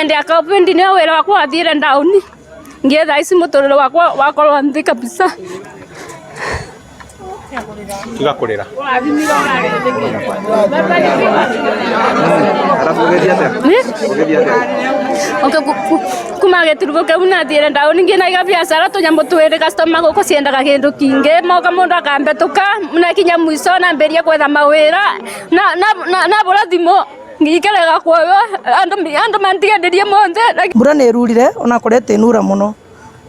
Hĩndĩ ya COVID nĩyo wĩra wakwa wathire down, nginya thaa ici mũtũrĩre wakwa wakorwo nthĩ kabisa. Tiga kurira. Okay, kuma gĩturwo kĩu nathire down, ngĩnaiga biacara tũnyamũ twĩrĩ. Customer gũkũ ciendaga kĩndũ kingĩ, moka mũndũ akambetũka, na kinya mũico nambĩrie gwetha mawĩra na bũra thimũ ngĩikarega kuoywo andũ mantiganĩrie monthe. Mbura nĩ ĩrurire ona kũrĩa ĩtĩnura mũno,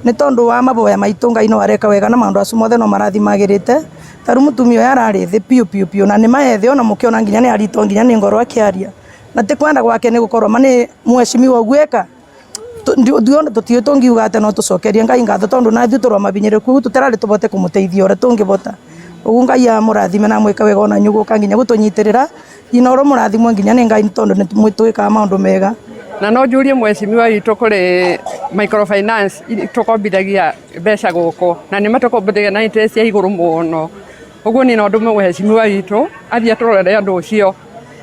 nĩ tondũ wa maboya maitũ Ngai no areka wega na maũndũ acio mothe no marathi magĩrĩte. Ta rĩu mũtumia ũyũ ararĩ thĩ piũ piũ piũ, na nĩ maethĩ ona mũkĩona nginya nĩ aritwo nginya nĩ ngoro akĩaria, na ti kwenda gwake, nĩ gũkorwo ma nĩ mheshimiwa ũguo eka tũtiũĩ tũngiuga atĩa, no tũcokerie Ngai ngatho tondũ na ithuĩ tũrĩ mabinyĩrĩku, tũtararĩ tũbote kũmũteithia ũrĩa tũngĩbota. Ũguo Ngai amũrathime na amwĩke wega, ona inyuĩ gũka nginya gũtũnyitĩrĩra ina ũrĩa mũrathimwo nginya nĩ Ngai, tondũ nĩ twĩkaga maũndũ mega. Na no njurie mheshimiwa witũ, kũrĩ microfinance tũkombithagia mbeca gũkũ, na nĩ matũkombithagia na interest ya igũrũ mũno. Ũguo niĩ no ndũme mheshimiwa witũ athiĩ atũrorere ũndũ ũcio,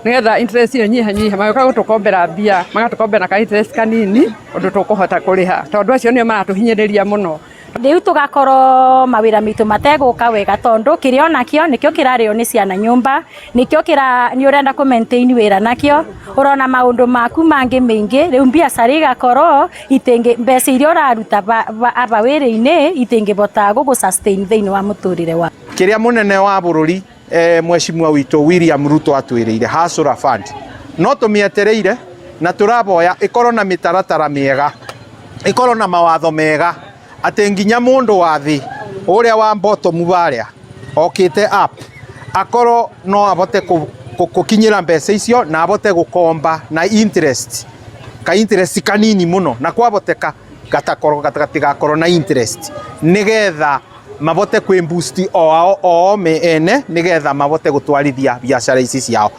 nĩgetha interest ĩyo nyihanyihe. Magĩũka gũtũkombera mbia, magatũkombera na ka interest kanini ũndũ tũkũhota kũrĩha, tondũ acio nĩo maratũhinyĩrĩria mũno. Riu tugakorwo mawira mitu mategũka wega, tondu kiria onakio nikio kirario ni ciana nyumba, nikio kira ni urenda ku maintain wira nakio, urona maundu maku mangi maingi. Riu biacara igakorwo itingi, mbeca iria uraruta aba wira-ini itingibota gugu sustain thiini wa muturire wa Kiria munene wa bururi, mheshimiwa witũ William Ruto, atwĩrĩire Hustler Fund, no tũmĩetereire na tũraboya ĩkorwo na mĩtaratara mĩega, ĩkorwo na mawatho mega, atĩ nginya mũndũ wa thĩ ũrĩa wa bottom barĩa okĩte up akorwo no abote gũkinyĩra mbeca icio na abote gũkomba na interest, ka interest kanini mũno, na kwaboteka gatakorwo gatigakorwo na interest, nigetha mabote kwĩ boost o ao o ene, nigetha mabote gũtwarithia biacara ici ciao.